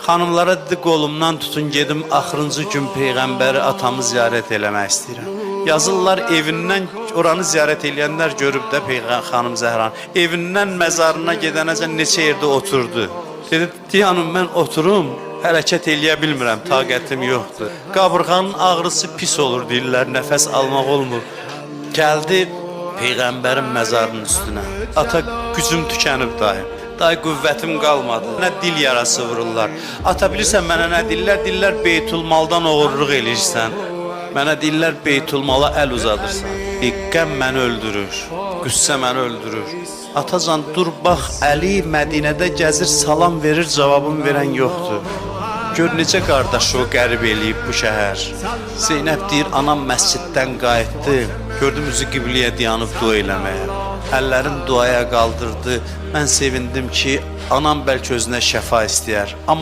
Xanımlara dedi qolumdan tutun gedim axırıncı gün peyğəmbəri atamı ziyarət eləmək istəyirəm. Yazırlar evindən oranı ziyarət eləyənlər görüb də peyğəmbər xanım Zəhranı. Evindən məzarına gedənəcən neçə yerdə oturdu. Dedi, "Diyanım mən oturum, hərəkət eləyə bilmirəm, taqətim yoxdur. Qabırğanın ağrısı pis olur deyirlər, nəfəs almaq olmur." Gəldi peyğəmbərin məzarının üstünə. Ata gücüm tükənib dayı. Day qüvvətim qalmadı. Nə dil yarası vururlar. Ata bilirsən mənə nə deyirlər? Deyirlər Beytülmaldan oğurluq eləyirsən. Mənə deyirlər Beytülmala əl uzadırsan. Qəm məni öldürür. Qüssə məni öldürür. Atacan dur bax Əli Mədinədə gəzir, salam verir, cavabın verən yoxdur. Gör necə qardaşı o qərib eləyib bu şəhər. Zeynəb deyir, anam məsciddən qayıtdı. Gördüm üzü qibləyə dayanıb dua eləməyə. Əllərini duaya qaldırdı. Mən sevindim ki, anam bəlkə özünə şəfa istəyər. Amma